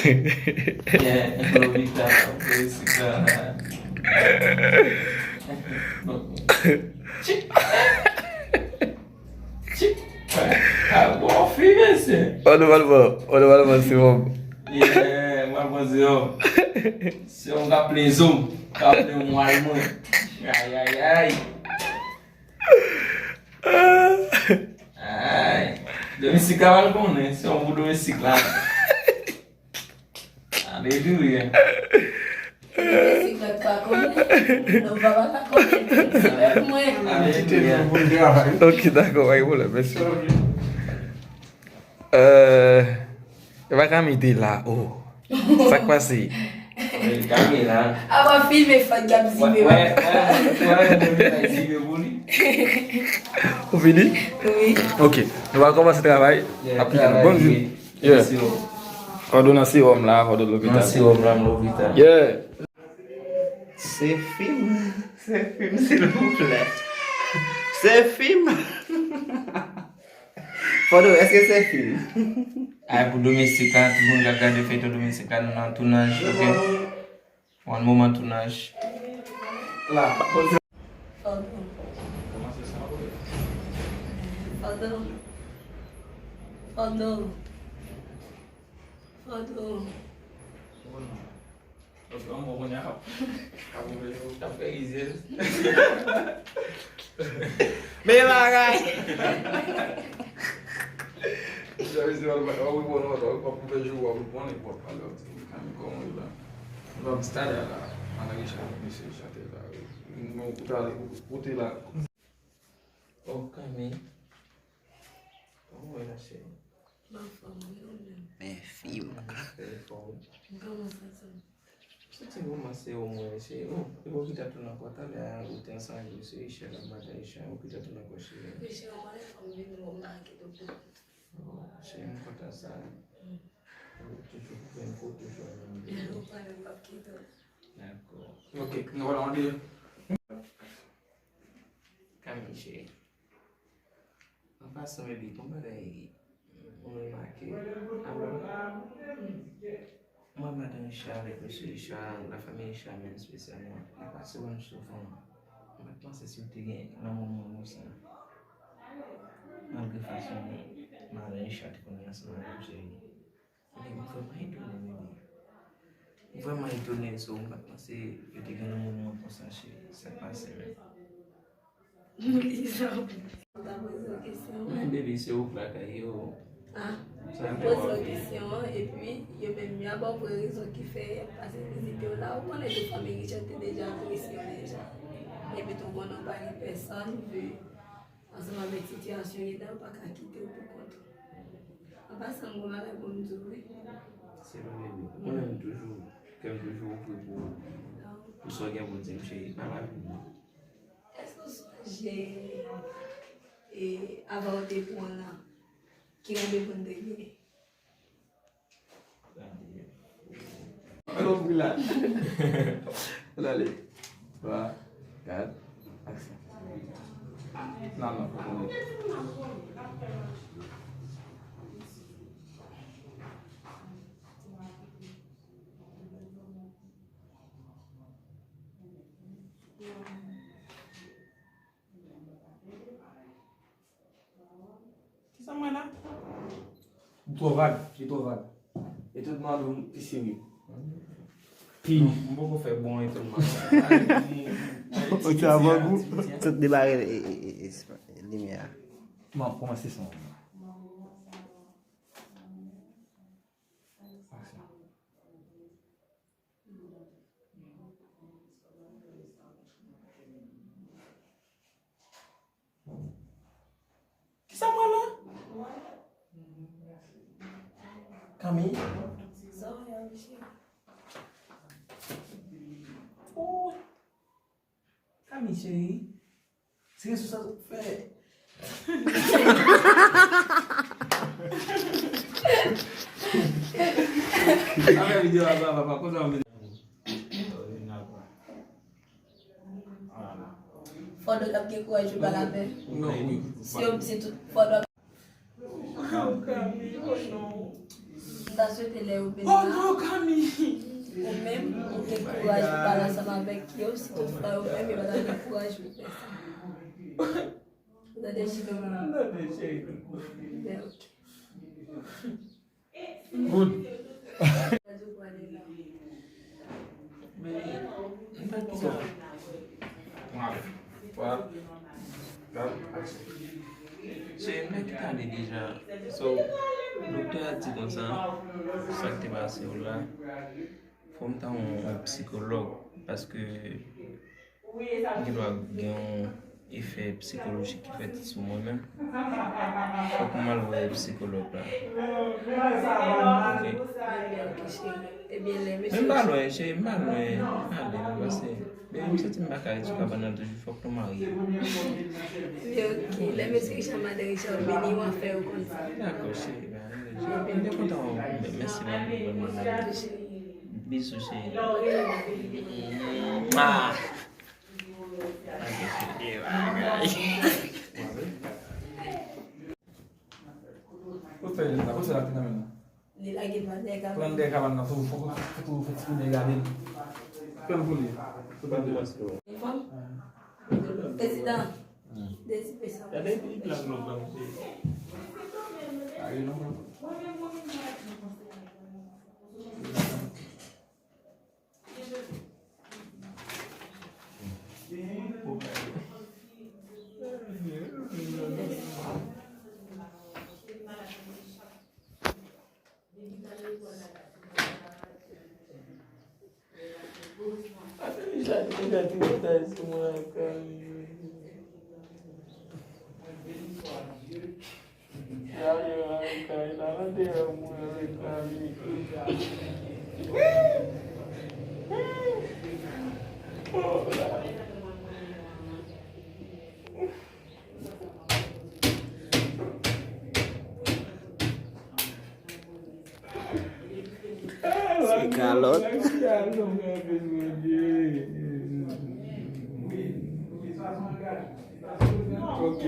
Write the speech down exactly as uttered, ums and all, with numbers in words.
Yeah, Lovita, Jessica. Ah, bon, fi, mesye. Onomalman, onomalman, se wòm. Yeah, mwen, mwen, se wòm. Se wòm ka plen zo m, ka plen mwal mwen. Ay, ay, ay. Ay. Domestik la pral konnen, se yon bon domestik la. Alelouya. Domestik la pa konnen. Non, papa pa konnen. Se mwen. Alelouya. Ok, dakò, pa gen pwoblèm, mèsi. Euh, e pa Kami te la, oh. Sa k pase? Kami la. Apa filme fòt gap zibe. Wè, wè, wè, wè, wè, zibe pou li. Ou fini? Wi. Ok, nou va kòmanse travay. Yeah, ap kite nou. Travay, bonjou. Yeah. Fòdo nan sewòm la, Fòdo lopital. Nan sewòm la, m lopital. Yeah. Se fim, se fim, silvouplè. Se fim. Fòdo, èske se fim? Ay, pou domestik la, tout moun k ap gade feyton domestik la, nou nan tounaj, ok? Yon moman tounaj. La. Fòdo. Fòdo. Fòdo. Fòdo. Paske yon bon kounye a, ap, ap ouvri, ap fè rizyèz. Men bagay! Jan misye pral bay, w ap reponn, w ap, w ap ouvè je w, w ap reponn, w ap pale, w ap di, "Kami, kòman w ye la?" W ap stade la, ann Richard, misye chante la, wi. Mwen, ou te ale, ou te la. Oh, Kami. Kòman w ye la, cheri? M anfòm, wi, ou menm? Men fi m. Kòman w santi w? Santi m kòmanse omwen, se, oh, e Okita tou nan kò talè a, ou te ansanm avè l, se Richard ap batay Richard, Okita tou nan kò cheri. Richard, ou konnen fò m vini, bon, m pa kite w pou kont. Oh, cheri, m kontan sa. Mm. Ou toujou pou fè m kou, toujou ap vini. Ou konnen m p ap kite w. Dakò. Ok, nou wè la, on dirait. Kami cheri. An pasan, baby, gon bagay mwen remake. Alò, mwen, madan Richard avèk mesye Richard, lafanmi Richard menm espesyalman, li pase wè m souvan. Mwen pa t panse si w te gen nan moman konsa. Malgre fason madan Richard te konn ye ansanm avè m, cheri. Men mwen vrèman etone, baby. Mwen vrèman etone, so, mwen pa t panse yo te gen nan moman konsa, cheri. Sa k pase menm? Lisa, ou ta poze w kesyon an? Men, baby, se ou k lakay yo. Ah, sa m poze w kesyon an, epi yo menm, yo ap ba w vrè rezon ki fè y ap pase vizite w la. Ou konnen tout fanmi Richard te deja apresye w deja. Epi tou, konnen w pa gen pèsòn, vi ansanm avèk sitiyasyon li la, yo pa ka kite w pou kont ou. An pasan, m gon bagay pou m di w, wi. Se vre, baby. Ou konnen m toujou, kè m toujou ouvri pou, pou sa w gen pou di m, cheri. Pale avè m. Èske w sonje, e, avan w te pran lan, ki randevou n te gen? Alò, ouvri la. Ann ale. Twa, kat, aksyon. Non, non, fòk ou mete. Kisa m wè la? Li twò vag, li twò vag. E tout mwa dou m pi serye. Pi. M poko fè bon etènman. Ou te avan gou? Tout debare e, e, e, e, limyè a. Bon, kòmanse son. Aksyon. Kisa m wè la? Kami? Oh. Kami cheri. Se sou sa w fè. Apre videyo a, papa, papa, konsa w vin. Fòdo k ap gen kouraj pou l ba l apèl. Non, wi. Si yo, si tout Fòdo ap. Oh, Kami, oh non. M ta swete lè yo vin la, ou menm, ou gen kouraj pou pale ansanm avèk yo, si toutfwa yo menm, yo pa ta gen kouraj pou fè sa. Ou tande, Jimmy? M tande, cheri. Ben, ok. Good. Men, m pa t konprann. Wa, wa. Cheri, m pa t ale deja. So, doktè a di konsa, sa k te pase w la, fò m ta yon, yon psikològ, paske m gen dwa gen yon efè psikolojik ki fèt sou mwen menm. Fòk m al wè psikològ la. Ok. Ebyen, ok, cheri. Ebyen, lè mesye. Men m pa lwen, cheri, m pa lwen. Ale, nou pase. Baby, m santi m pa ka ret sou kabann nan toujou, fòk nou marye. Ebyen, ok. Lè mesye Richard, madan Richard vini, w a fè yo konn sa. Dakò, cheri, ben, m te kontan wè w. Mèsi, mami, mami, mami. Bizou, cheri. Mwa. Kot fèy nèg la? Kot fèy la ki nan men l la? Li lage pran dèyè kabann. Pran dèyè kabann nan, fò, fò, fò, fò, fò ti kounye gade l. Pran pou li. Fò pran pou li. Fanm? Prezidan. Dezi pe sa. Gade pi plat non, fanm. Gade non, fanm. Se kalòt. Ok.